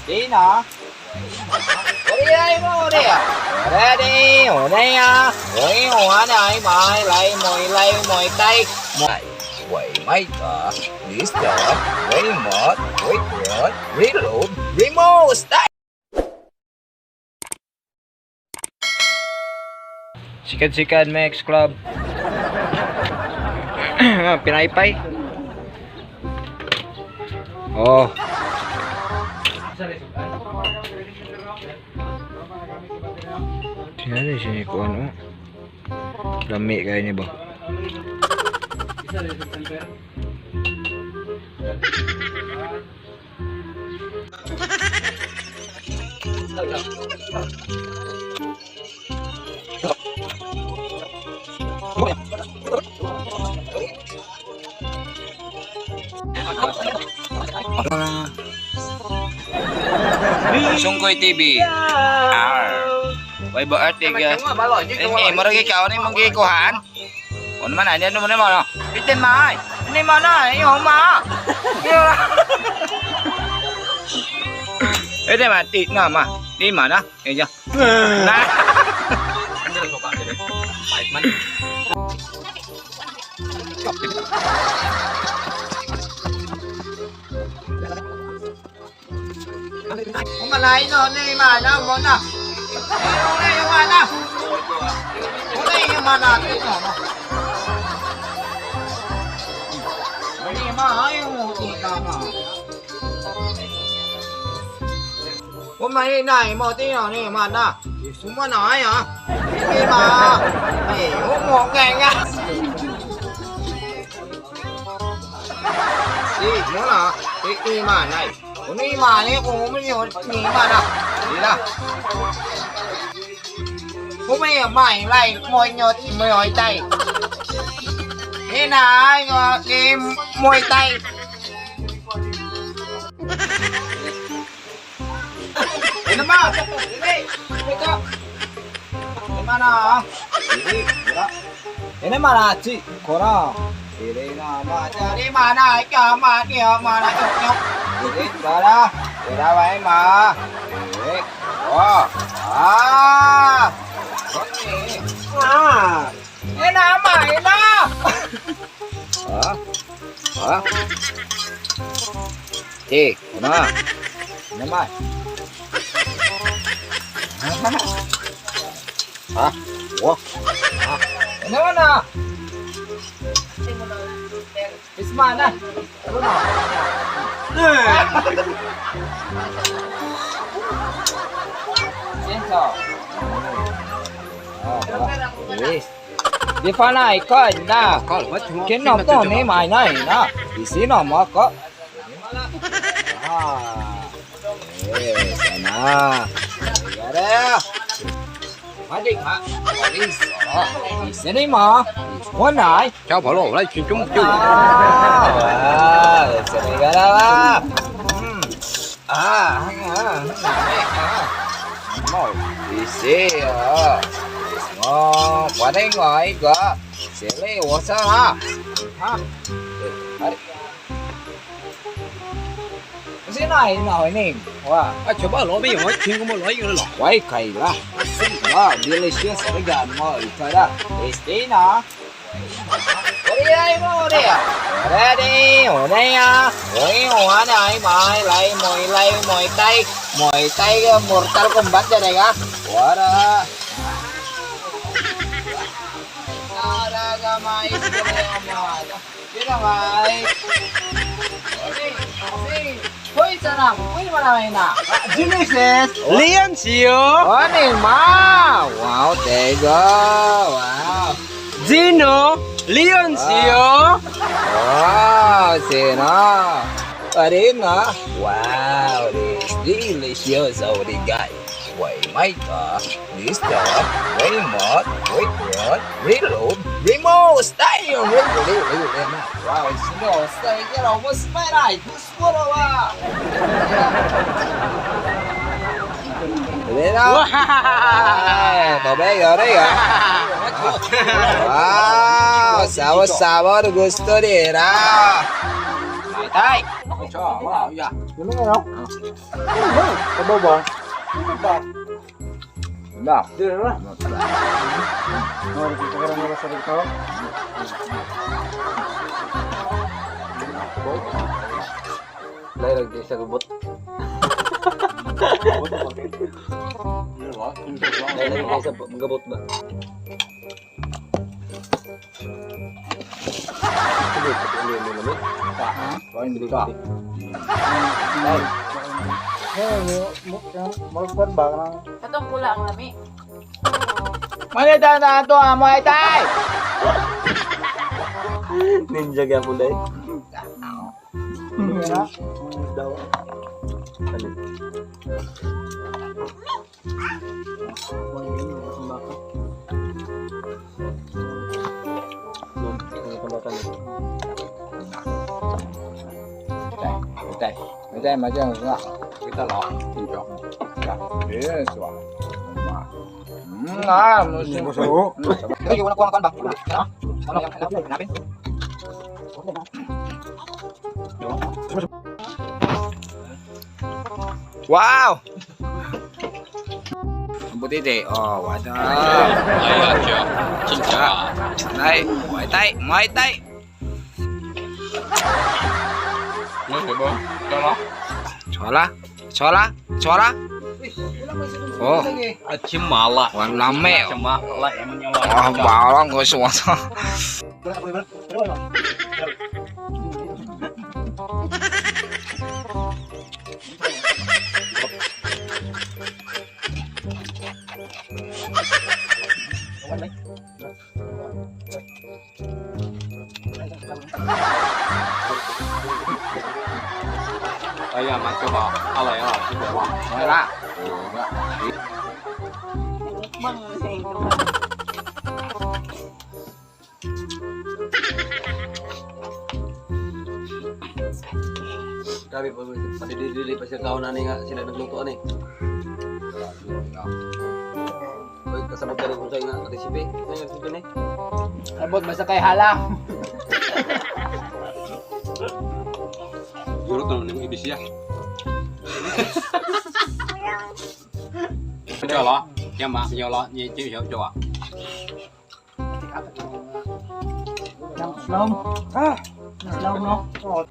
Dina. Ready, reload, remote, start. Sikat-sikat Max Club. Pinaypay. Oh. Sino siya ko ano? Lami kayo niya ba? Sungkoy TV. R. Way ba arte ka? Eh, mura gyud ka ani mong gikuhan. Ano man ani ano man mo. Bitin ma. Ini mana iyo ma. Eh, ma ti na ma. Di mana? Eh ja. Na. Umalay no ni mana mo na. Una yung mana. Una yung mana no. Ni ma ayo mo ti ka ma. 我买奶冇啲啊，你嘛呐？什么奶啊？你嘛？哎，我冇眼啊！是么啦？你你嘛奶？我你嘛呢？我们有你嘛呐？你啦？我们也买来买尿买tay。你奶我你买tay。Ini mah, ini, ini mana? Ini, ini mana sih? Korang. Ini nama dari mana? Ikan mana? Dia mana? Nyok nyok. Ini cara, cara baik mah. Ini, wah, ah, ini, ah, ini nama, ini. Ah, ah. Cik, mana? Ini mah. Ah, wah. Ah, ano na? Isma na. Ano na? Senso. Yes. Di fa này có na. Cái nó to này mày này na. Đi xí nó mà có. Ah. Yes, na. Ya. Mari mak. Đi xí mà. Quá này. Cháu bảo lộ lấy chuyện chúng chú. Ah, wah, Ah, ah, ah. Đi à. Ờ, qua đây ngồi cơ. Sẽ lấy我上啊。Ha. Mari. Cái này nói nè. Wah. À, cháu bảo lộ bây giờ chuyện của một loại rồi lọ. Quay cày啦. Wah, delicious vegan mo ito na. Tasty na. Ready, đây, mồi tay Mortal Kombat ra đây á. Wala. Naragamay, Delicious. Liên chiếu. Ano ma? Wow, tego. Wow. Gino. Leon chiếu. Wow, sino? Arena. Wow, this delicious oh guy. Wait, my God. This dog. Wait, mod. Wait, what? Reload. Remote. Style. Reload. Reload. Wow, sino? Stay. Get almost my life. Thế đó. Cậu bé rồi đấy ạ. Wow, sabor sabor gusto nila. May tay. 错，我老呀。 你们那个？不不不。Na. Dito na. Oh, dito ka lang sa dito. Lai lagi sa gubot. Lai lagi sa gabot ba? Magkuan ba ka Katong pula ang lami. Manita na to ah, Muay Thai. Ninja gyapon dai. na? Daw. Ano? 对对，对嘛，这样子啊，给他老，听着，别是吧？嗯啊， Mo sa buo. Ay, wala ko ang ba? Ano yung hanapin? Wow! Ang butiti. Oh, what up? 哎呀，真真啊！ Nay, Muay Thai, Muay Thai. 我什么？叫了？ Chola, chola, chola. Oh, 啊，挺麻了。 wala me. 什么？来， Ah, balang ko sa wasa. 哎呀，妈，这吧，阿来啊，这个吧。 Wala. Mukbang mo sa inyo. Grabe pa, padidili pa siya kaon ani nga sila nagluto ani. Oy, kasabot ka rin kung sa'yo nga recipe. Sa'yo nga recipe ni? Sabot basta kay halang. Yurot naman yung ibis siya. Cho lo, cho mà, cho lo, như chịu hiểu cho ạ. Slom. Ah, slom no. Oh.